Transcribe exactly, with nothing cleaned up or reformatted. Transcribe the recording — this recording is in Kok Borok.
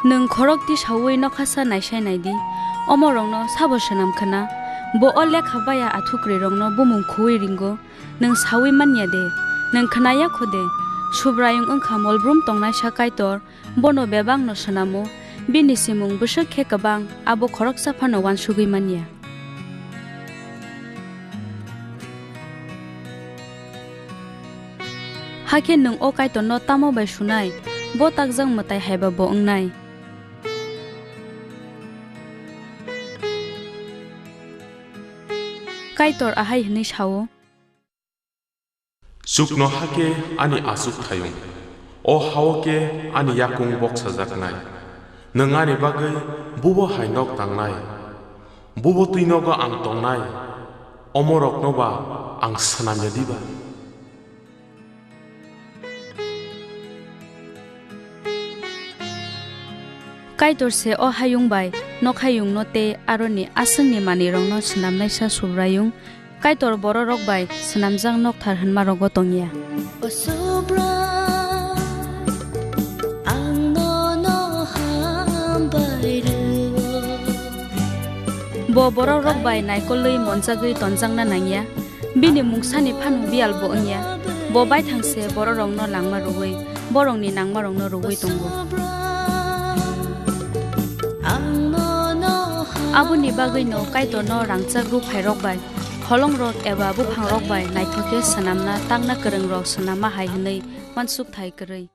Nwng khorok tisaui nokhasa naisai nai di, omorokno sabo swnam khna? Bo o lekha baya athukrwirokno bumung khuui ringo, nwng saui man ya de? Nwng khna ya kho de? Subraiyung wng kha molbrum tongnaisa Kaitor, bono bebakno swnamo, bini simung bwswk khe kwbang, abo khoroksa phano uansugui man ya. Hakhe nwng o Kaitorno tamo bai sunai? Bo takjak mwtai haiba bo wngnai. Kaitor ahai hwnwi sa-o. Chuknoha khe ani achukthayung, o ha-o khe ani yakung boksajaknai. Nwng ani bagwi bubo hai nok tangnai, bubo twi nogo ang tongnai, omorokno ba ang swnam ya diba? Kaitor se o hayung bai nokhayungno tei aroni aswkni manwirokno swnamnaisa Subraiyung. Kaitor bororok bai swnamjak nokthar hwnmarogo tong ya. O Subrai, ang nono hambai rw-o. Bo bororok bai naikolwi monjagwi tonjakna nang ya. Bini mungsani phano biyal bo wng ya. Bo baithang se bororokno langma rwui, borokni nangmarokno rwui tongo. Aboni bagwino Kaitorno rangchak ruphairok bai, holongrok eba buphangrok bai naithok khe swnamna takna kwrwngrok swnamma hai hwnwi uansukthai kwrwi.